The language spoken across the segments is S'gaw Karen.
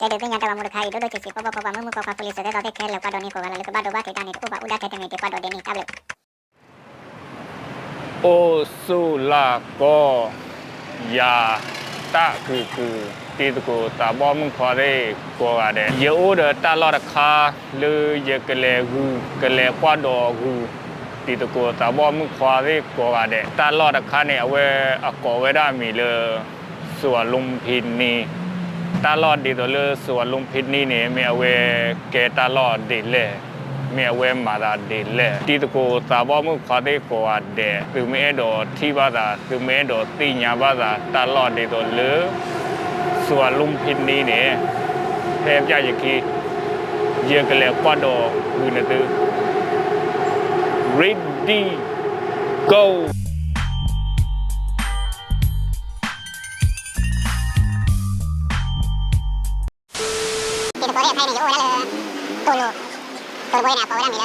တဲဒုးသ့ၣ်ညါတၢ်ဂီၤမူတခါအံၤ ဒိၣ်ဒိၣ်ဆံးဆံး ပီၣ်ပီၣ်ပီၣ်ပီၣ် မုၢ်မုၢ်ခွါခွါ ဖိလံၤစၢၤသဲသီသ့ၣ်ခဲလၢာ် ကွၢ်ဒိးန့ၢ်ကိးဂၤလၢ်လၢကဘၣ်ဒိဘၣ်ထံးတၢ်န့ၣ် တအိၣ်ဘၣ် အိၣ်ဒၣ်ထဲတမံၤ တကွၢ်ဒိးဒဲးန့ၣ် တၢ်ဘျုး အိၣ်ဆူၣ်လၢ်ကီၢ် ယၤ တၢ်ကုာ်ကုာ် တံၤသကိးသးဘီၣ်မုၣ်ခွါသ့ၣ်ကိးဂၤဒဲး ယအိၣ်ဒီးတၢ်လီၢ်တခါ လၢယကလဲၤဂုာ် ကလဲၤကွၢ်ဒိးဂုာ် တံၤသကိးသးဘီၣ်မုၣ်ခွါသ့ၣ်ကိးဂၤဒဲး တၢ်လီၢ်တခါန့ၣ် အဝဲအကိးဝဲဒၣ်အမံၤလၢ စူၤလူဖံနံ တၢ်လီၢ်ဒ်သိးလၢစူၤလူဖံနံန့ၣ် မ့ၢ်အဝဲကဲတၢ်လီၢ်ဒ်လဲၣ်, မ့ၢ်အဝဲမၤသးဒ်လဲၣ်. တံၤသကိးသးဘီၣ်မုၣ်ခွါသ့ၣ်ကိးဂၤဒဲး သုမ့ၢ်အဲၣ်ဒိးထံၣ်ဘၣ်သး, သုမ့ၢ်အဲၣ်ဒိးသ့ၣ်ညါဘၣ်သး တၢ်လီၢ်ဒ်သိးလၢ စူၤလူဖံနံန့ၣ် ဟဲပျၢ်ယခံ, ယကလဲၤကွၢ်ဒိးဂုာ်နသု Ready, go! တံၤသကိးသ့ၣ် ဖဲအံၤန့ၣ် ယအိၣ်ဝဲဒၣ်လၢ တိၤလိၤ, တိၤလိၤန့ၣ် အကိးဝဲဒၣ်မံၤလၢ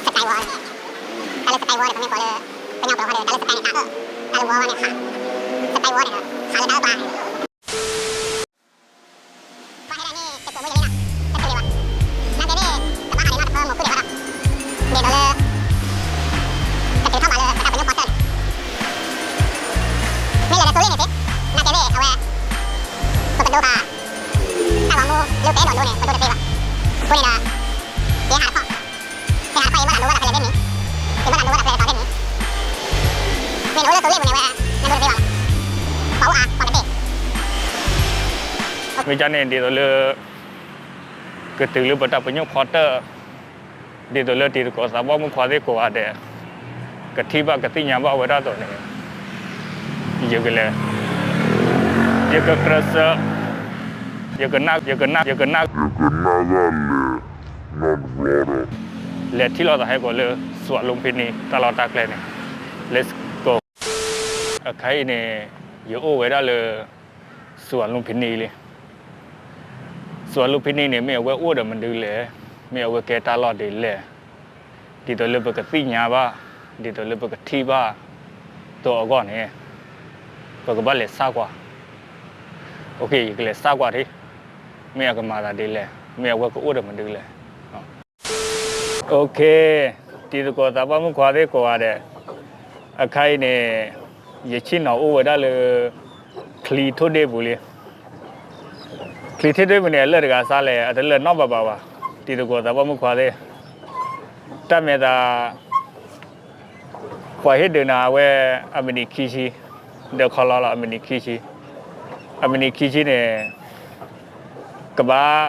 Sky Wall, တၢ်လၢ Sky Wall န့ၣ် ပမ့ၢ်ကိးလၢ ကညီကျိာ်ဃီဒီး တၢ်လၢ Sky န့ၣ် တၢ်အၢၣ်, တၢ်လၢ Wall န့ၣ် ဟး, Sky Wall န့ၣ်ဒီး ဟးလၢတၢ်အၢၣ်ပှၤ ပှၤဟဲဒၣ်န့ၣ် တစိၤဖိယံာ်လံနီၤ, တစိၤလံဘၣ်, နာ်က့န့ၣ် ကဘၣ်ဟးန့ၣ်နီၤ တဖၢမုၢ်ဃုဒံးဘၣ်ဒီး, ဒ်သိးလၢ ကတုၤထီၣ်ဘၣ်လၢ ပတၢ်ပညိၣ်ဖီတၢၣ်န့ၣ်, မ့ၢ်လၢတစိၤလံန့ၣ်သ့, နာ်က့န့ၣ် အဝဲ ပကဒိဘၣ် တၢ်ဂီၤမူလၢပအဲၣ်ဒိးဒိန့ၣ် ပဒိတသ့ဘၣ်, အဃိန့ၣ်ဒီး ကဟးတခီ, ကဟးတခီအံၤ ဘၣ်သးဒိဘၣ်သးဖဲလဲၣ်သ့ၣ်န့ၣ်, ကဘၣ်သးဒိဘၣ်သးဖဲလဲၣ်သ့ၣ်န့ၣ်, မ့ၢ်နအိၣ်လၢတစိၤလံပူၤန့ၣ်ဝဲ နဒိတသ့ဘၣ်, ပှၤအိၣ်အါ ပှၤကသ့ၣ် မ့ၢ်ကန့ၣ် ဒ်သိးလၢ ကတုၤလၢပတၢ်ပညိၣ်ဖီတၢၣ်, ဒ်သိးလၢတံၤသကိးသးဘီၣ်မုၣ်ခွါသ့ၣ်ကိးဂၤဒဲး ကထံၣ်ဘၣ်ကသ့ၣ်ညါဘၣ်ဝဲဒၣ်အသိးန့ၣ် ယကလဲၤ, ယကကြၢးစၢ, ယကနၣ်, ယကနၣ်, ယကနၣ်, ယကနၣ်ဂၤလဲၤ, နီတဘျီဒီး လဲၤထံၣ်လိာ်သးဟဲကိးလၢ စူၤလူဖံနံ တၢ်လီၢ်တၢ်ကျဲန့ၣ်, Let's go. အခါအံၤန့ၣ် ယအိၣ်ဝဲဒၣ်လၢ စူၤလူဖံနံလံ. စူၤလူဖံနံန့ၣ် မ့ၢ်အဝဲအိၣ်ဒီးမနုၤလဲၣ်, မ့ၢ်အဝဲကဲတၢ်လီၢ်ဒ်လဲၣ်, ဒ်သိးလၢပကသ့ၣ်ညါဘၣ်, ဒ်သိးလၢပကထံၣ်ဘၣ် သိးအဂီၢ်န့ၣ် ပကဘၣ်လဲၤစးကွၢ်. ယကလဲၤစးကွၢ်ထံ, မ့ၢ်အကမၤသးဒ်လဲၣ်, မ့ၢ်အဝဲကအိၣ်ဒီးမနုၤလဲၣ်. တံၤသကိးသးဘီၣ်မုၣ်ခွါသ့ၣ်ကိးဂၤဒဲး, အခါအံၤန့ၣ် ယဆ့ၣ်နီၤအိၣ်ဝဲဒၣ်လၢ ချံထိၣ်ဒ့ၣ်ပူၤလံ. ချံထိၣ်ဒ့ၣ်ပူၤန့ၣ် အလၢာ်တဂၤစါလဲၣ်, အတလၢာ်နီတဘျီဘၣ်ဘၣ်, တံၤသကိးသးဘီၣ်မုၣ်ခွါသ့ၣ်, တၢ်မဲာ်သး ပှၤဟ့ၣ်ဒုးနၤဝဲ အမံးနံးခံဆံ, ဒီးခီလီၤလီၤ အမံးနံးခံဆံ, အမံးနံးခံဆံန့ၣ် ကဘၣ်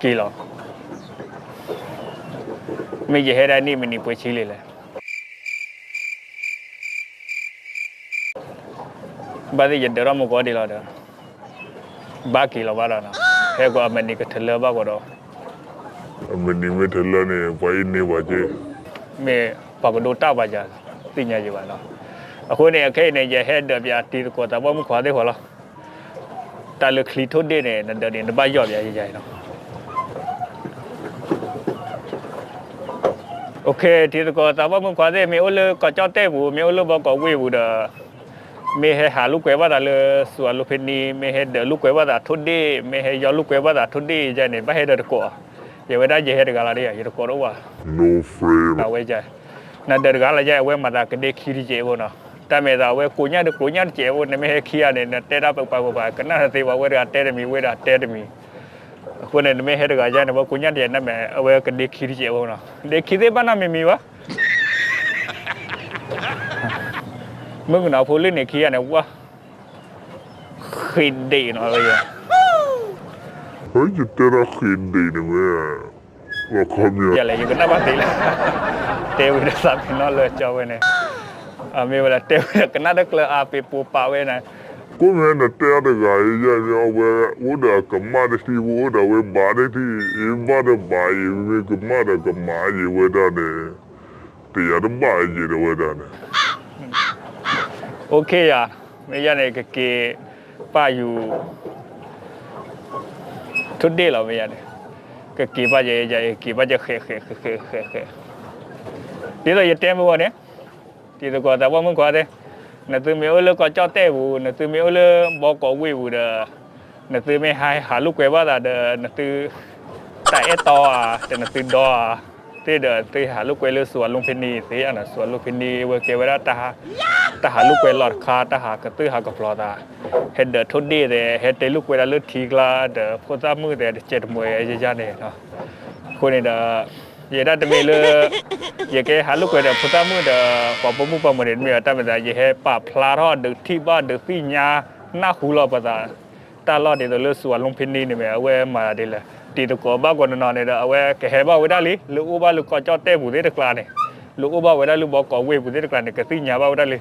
က့ၤလီၤ. မ့ၢ်ယဟဲဒၣ်န့ၣ် မံးနံးပှဲၤဆံလံလဲၣ်. ဘၣ်သ့ၣ်ယဒၢးထီၣ်မူကီဒံးလီၤဒီး ဘၣ်က့ၤလီၤဘၣ်ဒီးနီၤ, ဟဲကီးအမံးနံးကထလၢဘၣ်ကီးဒီး, အမံးနံးမ့ၢ်ထလၢန့ၣ် ပှၤအံၤန့ၢ်ပှၤက့, မ့ၢ်ပှၤကဒိတၢ်ပှၤယၤ သ့ၣ်ညါယံၤဘၣ်နီၤ. အဃိန့ၣ် အခဲအံၤန့ၣ် ယဟဲဒၢးပၠးတံၤသကိးသးဘီၣ်မုၣ်ခွါသ့ၣ်ဃီလီၤ. တၢ်လၢချံထိၣ်ဒ့ၣ်န့ၣ် နဒၢးန့ၣ် နဘၣ်ယီၢ်ပၠးယယၤအံၤနီၤ. တံၤသကိးသးဘီၣ်မုၣ်ခွါသ့ၣ် မ့ၢ်အိၣ်လၢကီၢ်ကၠီၣ်တဲၣ်ပူၤ မ့ၢ်အိၣ်လၢဘီကီးဝ့ၢ်ပူၤဒီး မ့ၢ်ဟဲဟးလိာ်ကွဲဘၣ်သးလၢ စူၤအလိဖ့နံ, မ့ၢ်ဟဲဒၢးလိာ်ကွဲဘၣ်သးထိၣ်ဒ့ၣ်, မ့ၢ်ဟဲယီၢ်လိာ်ကွဲဘၣ်သးထိၣ်ဒ့ၣ်ယဲန့ၣ် ဘၣ်ဟဲဒီးတကိး, ယဝဲဒၣ်ယဟဲတဂၤလီၤဒီး ယတကိးတအိၣ်ဘၣ်. အဝဲယဲ, နဒၢးတဂၤလီၤယဲ အဝဲမၤသးကဒ့ခံတစဲးဖိနီၤ. တၢ်မဲာ်သးအဝဲကိးညၣ်ဒီးကိးညၣ်တစဲးဖိ နမ့ၢ်ဟဲခံဂၤန့ၣ် နတဲတၢ်ပပာ်ပပာ် ကနၣ်တသ့ဘၣ်, ဝဲတဂၤတဲတမံၤ ဝဲဒၣ်တဲတမံၤ. အဃိန့ၣ် နမ့ၢ်ဟဲတဂၤယဲန့ၣ် ဝဲကိးညၣ်တစဲး နမ့ၢ်အဝဲကဒ့ခံတစဲးဖိနီၤ. ဒ့ခံသ့ၣ်ဘၣ်နီတမံၤမံၤဘၣ်. မုၣ်ကနီၤဖိလၢန့ၣ်ခံဂၤန့ၣ် ဝါ ဃ့ဒ့းနီၤ, ယတဲတၢ်ဃ့ဒ့းန့ၣ်ဝဲ, ယလဲၣ် ယကနၣ်ဘၣ်သ့လဲၣ်, တဲဝဲဒီးသးပ့ၤနီၣ်လၢကၠီဝဲန့ၣ်, မ့ၢ်ဝဲလၢတဲဝဲဒီးကနၣ်တကျၢၤအါပ့ၤပိာ်ပာ်ဝဲန့ၣ်, ကိးမ့ၢ်နတဲအီၤတဂၤအံၤယဲန့ၣ် အဝဲအိၣ်ဒီးအကမၣ်တထံၣ် ပအိၣ်ဒီးအဝဲဘၣ်တထံၣ်, အ့ ဘၣ်ဒီးဘၣ်အံၤ မ့ၢ်ကမၣ်ဒီးကမၣ်ယဲဝဲဒၣ်န့ၣ်, တယၤတဘၣ်ယဲဒီးဝဲဒၣ်န့ၣ်. အိၣ်ခ့ယၤ, မ့ၢ်ယဲန့ၣ် ကက့ၤပာ်ယူၤ ထိၣ်ဒ့ၣ်လီၤ မ့ၢ်ယဲန့ၣ်, ကက့ၤပာ်ယဲ ယဲက့ၤပာ်ယဲ ဃဲး ဃဲး ဃဲး ဃဲး ဃဲး ဃဲး, ဒ်သိးယတဲမုၢ်ဂီၤန့ၣ်, တံၤသကိးသးဘီၣ်မုၣ်ခွါသ့ၣ်, နသုမ့ၢ်အိၣ်လၢကီၢ်ကၠီၣ်တဲၣ်ပူၤ နသုမ့ၢ်အိၣ်လၢဘီကီးဝ့ၢ်ပူၤဒီး နသုမ့ၢ်ဟး ဟးလိာ်ကွဲဘၣ်သးဒီး နသု တၢ်အဲၣ်တီဧါ ဒီးနသုဒီဧါ သ့ၣ်ဒီး သုဟးလိာ်ကွဲလၢစူၤအလူဖဲနံသ့ဧါနီၤ. စူၤအလူဖဲနံ အဝဲကဲဝဲဒၣ် တၢ်ဟးလိာ်ကွဲလီၢ်တခါ တၢ်ဟးကသုၣ်ဟးကပျီၤသး ဟဲဒၢးထိၣ်ဒ့ၣ်သဲး ဟဲတဲလိာ်ကွဲဒၣ်လၢထံကျါဒီး ဖိသၣ်မုၣ်သဲး တကဲတမှဲၤယယန့ၣ်နီၤ. အဃိန့ၣ်ဒီး ယဲဒၣ်တမ့ၢ်လၢ ယကဟဲဟးလိာ်ကွဲဒီးဖိသၣ်မုၣ်ဒီး ပှၤပိာ်မုၣ်ပိာ်မၢၤန့ၣ် တမ့ၢ်ဘၣ် တၢ်မၤသး ယဟဲပာ်ဖျါထီၣ်ဒုးထံၣ်ဘၣ်ဒုးသ့ၣ်ညါ နၢ်ဟူလီၤပသး တၢ်လီၢ်ဒ်သိးလၢစူၤအလူဖဲနံန့ၣ်မ့ၢ် အဝဲမၤသးဒ်လဲၣ် တံၤသကိးဘၣ်ကီးနီၢ်နီၢ်န့ၣ်ဒီး အဝဲကဟဲဘၣ်ဝဲဒၣ်လံ လၢအိၣ်ဘၣ်လၢကီၢ်ကၠီၣ်တဲၣ်ပူၤသ့ၣ်တကျါန့ၣ် လၢအိၣ်ဘၣ်ဝဲဒၣ်လၢဘီကီးဝ့ၢ်ပူၤသ့ၣ်တကျါန့ၣ် ကသ့ၣ်ညါဘၣ်ဝဲဒၣ်လံ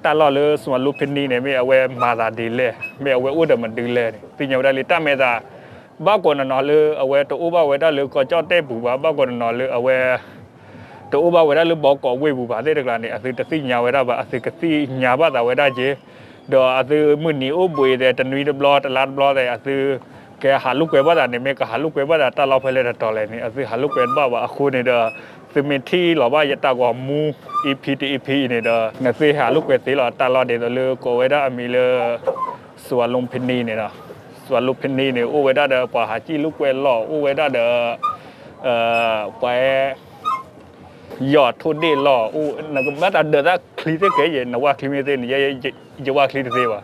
တၢ်လီၢ်လၢစူၤအလူဖဲနံန့ၣ် မ့ၢ်အဝဲမၤသးဒ်လဲၣ် မ့ၢ်အဝဲအိၣ်ဒီးမနုၤလဲၣ်န့ၣ် သ့ၣ်ညါဝဲဒၣ်လံ တၢ်မၤသး ဘၣ်ကီးနီၢ်နီၢ်လၢအဝဲတအိၣ်ဘၣ်ဝဲဒၣ်လၢကီၢ်ကၠီၣ်တဲၣ်ပူၤဘၣ် ဘၣ်ကီးနီၢ်နီၢ်လၢအဝဲ တအိၣ်ဘၣ်ဝဲဒၣ်လၢဘီကီးဝ့ၢ်ပူၤဘၣ်သ့ၣ်တကျါန့ၣ် အသုတသ့ၣ်ညါဝဲဒၣ်ဘၣ် အသုကသ့ၣ်ညါဘၣ်သးဝဲဒၣ်က့ၤ ဒီးအသုမုၢ်နံၤအိၣ်ဘှံးသဲး တနွံတဘျီ တလါတဘျီသဲး အသု ကဟးလိာ်ကွဲဘၣ်သးန့ၣ် မ့ၢ်ကဟးလိာ်ကွဲဘၣ်သးတၢ်လီၢ်ဖဲလဲၣ်တတီၤလဲၣ်န့ၣ် အသုဟးလိာ်ကွဲတဘၣ်ဘၣ် အဃိန့ၣ်ဒီး သုမ့ၢ်ထံၣ်လီၤဘၣ်ယတၢ်ဂီၤမူ EP တ EP အံၤန့ၣ်ဒီး နသုဟးလိာ်ကွဲသ့လီၤ တၢ်လီၢ်ဒ်သိးလၢကိးဝဲဒၣ်အမံၤလၢ စူၤအလူဖဲနံန့ၣ်ဒီး စူၤအလူဖဲနံန့ၣ် အိၣ်ဝဲဒၣ်ဒီးပှၤဟးစံၣ်လိာ်ကွဲလီၢ် အိၣ်ဝဲဒၣ်ဒီး ပှၤ ယီၢ်ထိၣ်ဒ့ၣ်လီၢ် နကဘၣ်တၢ်ဒၢးတၢ်ချံသ့ၣ်ကဲယဲ နဝၣ်ချံမ့ၢ်သ့န့ၣ် ယဝၣ်ချံမ့ၢ်သ့ဘၣ်.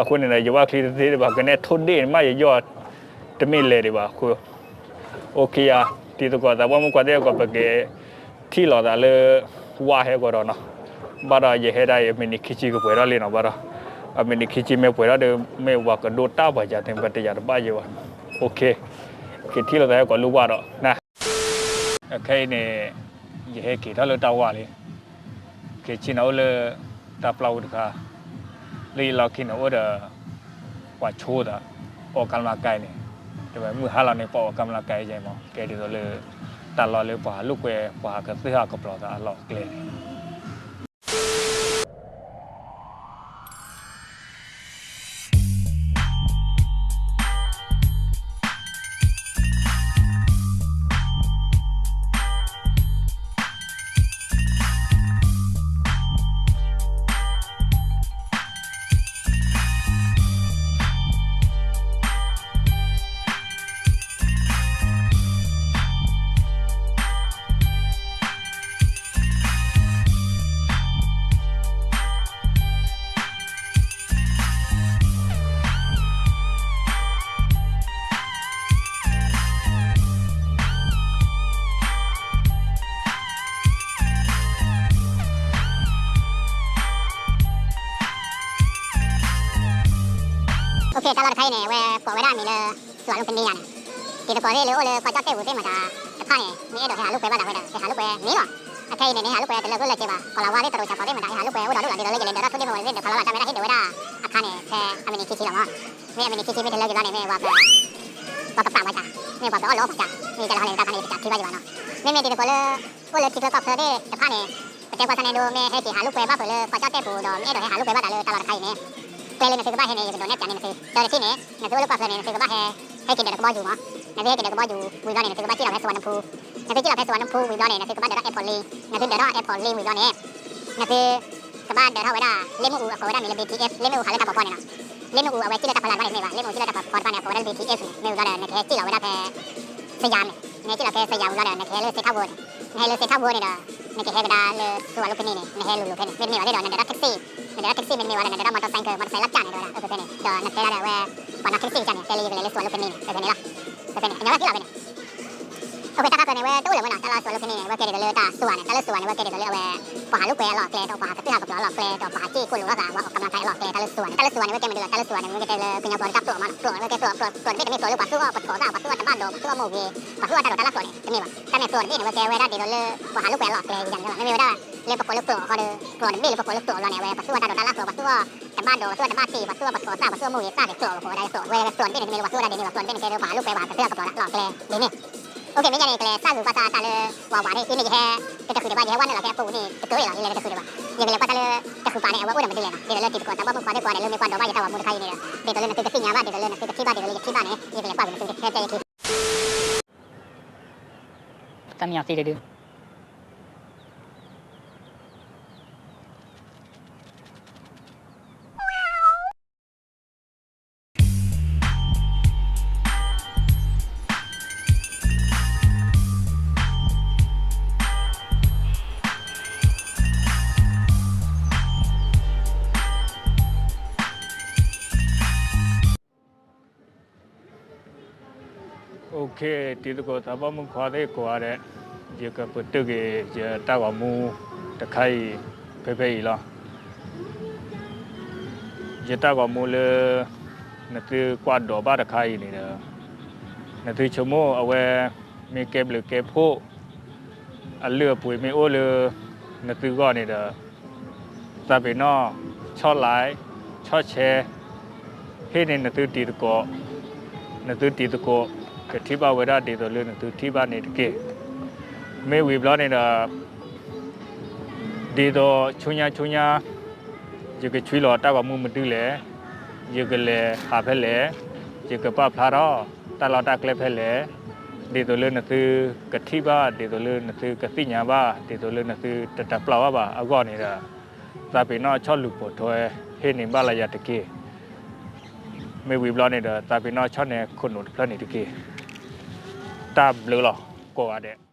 အဃိန့ၣ်ဒီး ယဝၣ်ချံတသ့ဘၣ် ကနဲထိၣ်ဒ့ၣ်မး ယယီၢ်တမ့ၢ်လဲၤဒံးဘၣ်အဃိ OK ယၤ တံၤသကိးသးပှၢ်မုၣ်ခွါသ့ၣ်အဂီၢ် ပကထံၣ်လိာ်သးလၢ ဝၣ်ဟဲကီးဒီးနီၤ ဘၣ်ဒီးယဟဲဒၣ်အမံးနံးခံဆံကပှဲၤထီၣ်လံနီၤ ဘၣ်ဒီး အမံးနံးခံဆံမ့ၢ်ပှဲၤထီၣ်ဒီး မ့ၢ်ဝၤကဒိၣ်တၢ်ပှၤယၤသ့ၣ် ပတယၤတဘၣ်ယဲဘၣ်. OK ကထံၣ်လိာ်သးဟဲကီးလၢဝၣ်ဒီး အခဲအံၤန့ၣ် ယဟဲက့ၤထီၣ်လၢတၢ်ဝၣ်လံ က့ၤဆ့ၣ်နီၤအိၣ်လၢ တၢ်ပျီပူၤတခါ လၢယလီၢ်ခံန့ၣ်အိၣ်ဒီး ပှၤဆိသး အီၣ်ကၢ်မလါကါအံၤန့ၣ် တဝဲမုၢ်ဟါလီၤန့ၣ် ပှၤအီၣ်ကၢ်မလါကါအံၤယဲမး ကဲဒ်သိးလၢ တၢ်လီၢ်လၢပှၤဟးလိာ်ကွဲ ပှၤဟးကသုၣ်ဟးကပျီၤသးအလီၢ်အကျဲန့ၣ် OK တၢ်လီၢ်တခါအံၤန့ၣ် အဝဲကိးဝဲဒၣ်အမံၤလၢ စူၤအလူဖဲနံယၤန့ၣ် တံၤသကိးသ့ၣ်လၢအိၣ်လၢကီၢ်ကၠီၣ်တဲၣ်ပူၤသ့ၣ်မတၤတဖၣ်န့ၣ် မ့ၢ်အဲၣ်ဒိးဟဲဟးလိာ်ကွဲဘၣ်သးဝဲဒီး ဟဲဟးလိာ်ကွဲန့ၣ်လီၤ. အခဲအံၤန့ၣ် နဟဲဟးလိာ်ကွဲတလၢဖိလၢကဲဘၣ် ကီၤလၤဝါသ့ၣ် တရူးစးဖီသ့ၣ်မတၤ ဟဲဟးလိာ်ကွဲအိၣ်ဒီးဒိၣ်လီၤ ဒ်သိးလၢယလဲၤဒၢးထီၣ်ထိၣ်ဒ့ၣ်ဖိဝဲသ့ၣ်ဒီး ကီၤလၤဝါတၢ်ဝဲဒၣ်ဟ့ၣ်ဒုးဝဲဒၣ်အခါန့ၣ် ဖဲအမံးနံးခံဆံလီၤမး မ့ၢ်အမံးနံးခံဆံမ့ၢ်တလၢက့ၤဘျီန့ၣ် မ့ၢ်ဝဲ ပှၤကပာ်ဝဲစး မ့ၢ်ပှၤကအီၣ်လီၤပှၤစး မ့ၢ်တၢ်လီၤန့ၣ် တၢ်ခါန့ၣ်တစးထံဘၣ်ယံၤဘၣ်နီၤ. မ့မ့ၢ်တံၤသကိးလၢ အိၣ်လၢထံချၢကီၢ်ချၢသ့ၣ်တဖၣ်န့ၣ် ပတဲကွၢ်ဆၢၣ်နဲၣ်ဒိ မ့ၢ်ဟဲက့ၤဟးလိာ်ကွဲဘၣ်ဖုးလၢကီၢ်ကၠီၣ်တဲၣ်ပူၤဒီး မ့ၢ်အဲၣ်ဒိးဟဲဟးလိာ်ကွဲဘၣ်သးလၢတၢ်လီၢ်တခါအံၤန့ၣ် ကျဲလၢနသုကဘၣ်ဟဲန့ၣ် ယကဒိးနဲၣ်ပျးန့ၢ်နသု တၢ်တထံၣ်န့ၣ် နသုအိၣ်လၢကီၢ်ချၢန့ၣ် နသုကဘၣ်ဟဲ ဟဲက့ၤဒၢးဒီးကဘီယူၤမး နသုဟဲက့ၤဒၢးကဘီယူၤဝံၤဘျီန့ၣ် နသုကဘၣ်စံၣ်လီၤဖဲစဝၤနဖူ နသုစံၣ်လီၤဖဲစဝၤနဖူဝံၤဘျီန့ၣ် နသုကဘၣ်ဒၢးထီၣ်အဲၣ်ပီၣ်လံ နသုဒၢးထီၣ်အဲၣ်ပီၣ်လံဝံၤဘျီန့ၣ် နသု ကဘၣ်ဒၢးထီၣ်ဝဲဒၣ် လ့မ့ၣ်အူအကိးဝဲဒၣ်မံၤလၢ ဘီထံအ့ဖ် လ့မ့ၣ်အူဟးလၢတၢ်ဖီဖီန့ၣ်လီၤ. လ့မ့ၣ်အူအဝဲစံၣ်လၢတၢ်ဖီလာ်တဖၣ်န့ၣ်တမ့ၢ်ဘၣ် လ့မ့ၣ်အူစံၣ်လၢတၢ်ဖီဖီတဖၣ်န့ၣ် အကိးဝဲဒၣ်လၢ ဘီထံအ့ဖ် န့ၣ် မ့ၢ်ဝံၤဘျီဒီး နကဟဲစံၣ်လီၤဝဲဒၣ်ဖဲ စယါန့ၣ် နဟဲစံၣ်လီၤဖဲစယါဝံၤဘျီဒီး နကဟဲလၢစ့ထီၣ်ဘိန့ၣ် နဟဲလၢစ့ထီၣ်ဘိန့ၣ်ဒီး နကဟဲကဒါလၢ စူၤအလူဖဲနံန့ၣ် နဟဲလူၤလူၤဖဲန့ၣ် မ့တမ့ၢ်ဘၣ်သ့ၣ်ဒီး နဒၢးထီၣ် taxi နဒၢးထီၣ် taxi မ့တမ့ၢ်ဘၣ်ဒီး နဒၢးထီၣ် motorcycle motorcycle လၢပျၢ်န့ၣ် ဒၣ်ဝဲဒၣ် အဝဲဖဲန့ၣ် ဒီးနတဲဒၣ်ဒီးအဝဲ ပှၤနီၣ် taxi ကစၢ်န့ၣ် တဲလၢယကလဲၤလၢစူၤအလူဖဲနံန့ၣ် ဖဲဖဲန့ၣ်လီၤ. ဖဲဖဲန့ၣ် အညီဘၣ်က့လီၤဖဲန့ၣ် အဝဲတၢ်ခါခၢန့ၣ် အဝဲတအိၣ်လၢၤဝဲနီၤ တၢ်လၢစူၤအလူဖဲနံန့ၣ် အဝဲကဲဒ်သိးလၢတၢ်စူၤန့ၣ် တၢ်လၢစူၤန့ၣ် အဝဲကဲဒ်သိးလၢအဝဲ ပှၤဟးလိာ်ကွဲအလီၢ်အကျဲ ဒီးပှၤဟးကသုၣ်ဟးကပျီၤအလီၢ်အကျဲ ဒီးပှၤဟးစ့ၣ်ကိၣ်လိာ်လိာ်သး ပှၤအီၣ်ကၢ်မလါကါအလီၢ်အကျဲ တၢ်လၢစူၤန့ၣ် တၢ်လၢစူၤန့ၣ် အဝဲကဲမနုၤလဲၣ် တၢ်လၢစူၤန့ၣ် အဝဲကတဲလၢကညီဘီတၢ်ပျီမးနီၤ ပျီ အဝဲကဲပျီ ပျီ ပျီတဘ့ၣ်တမ့ၢ်ပျီလၢပှၤသူၣ်အီၣ်ပှၤကီၤသၣ် ပှၤသူၣ်အီၣ်တၢ်ဘၣ်ဒိး ပှၤသူၣ်အီၣ်မိၢ်ဂ့ၤ ပှၤသူၣ်အီၣ်တၢ်ဒိးတၢ်လၢပျီန့ၣ် တမ့ၢ်ဘၣ် တၢ်မ့ၢ်ပျီတဘ့ၣ်န့ၣ် အဝဲကဲဝဲဒၣ်ဒ်သိးလၢ ပှၤဟးလိာ်ကွဲအလီၢ်အကျဲ ယန့ၣ်လီၤ မ့မ့ၢ်ဝဲဒၣ် လၢပကိးလၢပျီဃီဒီး ပျီတဘ့ၣ်လၢပကိးလၢပျီလီၤန့ၣ် အဝဲပှၤသူၣ်အီၣ်တၢ်ဒိးတၢ်လၢပျီ ပှၤသူၣ်အီၣ်တဘၣ်ဒိး ပှၤသူၣ်အီၣ်တၢ်ဘၣ်တ့ၢ် ပှၤသူၣ်အီၣ်ပှၤကီၤသၣ် ပှၤသူၣ်အီၣ်မိၢ်ဂ့ၤသၣ်န့ၣ် ပျီအဃိဝဲဒၣ်ပျီ ဝဲပျီတဘ့ၣ်န့ၣ် မ့ၢ်လၢပှၤသူၣ်အီၣ်တၢ်ဒ်န့ၣ် ပျီတဘ့ၣ်န့ၣ် ကဲလၢပှၤဟးလိာ်ကွဲ ပှၤဟးကသုၣ်ဟးကပျီၤလီၢ်အကျဲဒ်န့ၣ် OK မ့ၢ်ညါန့ၣ် ကလဲၤစၢ်ဂုာ်ဘၣ်ဆၣ်တၢ်လၢ ဝၤဝၤန့ၣ် အံၤန့ၣ် ယဟဲ တတဃုာ်ဒံးဘၣ် ယဟဲဝဲနုာ်လီၤဖဲအပူၤန့ၣ် တတိၤလီၤ ယလဲၤတတဃုာ်ဒံးဘၣ် ယကလဲၤကွၢ်တၢ်လၢတဃုာ်ပၤန့ၣ် အဝဲအိၣ်ဒီးမနုၤလဲၣ်နီၤ ဒ်သိးလၢတံၤသကိးသးပှၢ်မုၣ်ခွါသ့ၣ်ကိးဂၤဒဲးလၢမ့ၢ်ကွၢ်ဒီးဘၣ်ယတၢ်ဂီၤမူတခါအံၤန့ၣ်ဒီး ဒ်သိးလၢနသုကသ့ၣ်ညါဘၣ် ဒ်သိးလၢနသုကထံၣ်ဘၣ် ဒ်သိးလၢယထံၣ်ဘၣ်န့ၣ် ယကလဲၤကွၢ်က့ၤနသုကဟဲတဲယခံ တၢ်မံၤအီၤသ့တဒု OK, တံၤသကိးသးဘီမုၣ်ခွါသ့ၣ်ကိးဂၤဒဲး, ယကပတုာ်က့ၤယတၢ်ဂီၤမူတခါအံၤ ဖဲဖဲအံၤလီၤ. ယတၢ်ဂီၤမူလၢ နသုကွၢ်ဒိးဘၣ်တခါအံၤန့ၣ်ဒီး နသုဆိကမိၣ်အဝဲ မ့ၢ်ကဲဘျုးကဲဖှိၣ် အလုၢ်အပှ့ၤမ့ၢ်အိၣ်လၢ နသုဂီၢ်န့ၣ်ဒီး သးပ့ၤနီၣ် ဆီၣ် like ဆီၣ် share ဟ့ၣ်န့ၢ်နသုတံၤသကိး, နသုတံၤသကိး ကထံၣ်ဘၣ်ဝဲဒၣ်ဒ်သိးလၢနသုထံၣ်ဘၣ်န့ၣ်တက့ၢ်. မ့ၢ်ဝံၤဘျီန့ၣ်ဒီး ဒ်သိးဆူညါဆူညါ ယကဆှံလီၤတၢ်ဂီၤမူမနုၤလဲၣ်, ယကလဲၤဟးဖဲလဲၣ်, ယကပာ်ဖျါထီၣ်တၢ်လီၢ်တၢ်ကျဲဖဲလဲၣ်, ဒ်သိးလၢနသုကထံၣ်ဘၣ်, ဒ်သိးလၢနသုကသ့ၣ်ညါဘၣ်, ဒ်သိးလၢနသုတတပျၢ်ဘၣ်ဘၣ်အဂီၢ်န့ၣ်ဒီး သးပ့ၤနီၣ်ဆီၣ်လူၤပိာ်ထွဲ ဟ့ၣ်န့ၢ်ဘၣ်လၢယၤတက့ၢ်. မ့ၢ်ဝံၤဘျီန့ၣ်ဒီး သးပ့ၤနီၣ်ဆီၣ်နဲခိၣ်နူာ်တဖျၢၣ်န့ၣ်တက့ၢ်. တၢ်ဘျုးလီၤ ကိးဂၤဒဲး.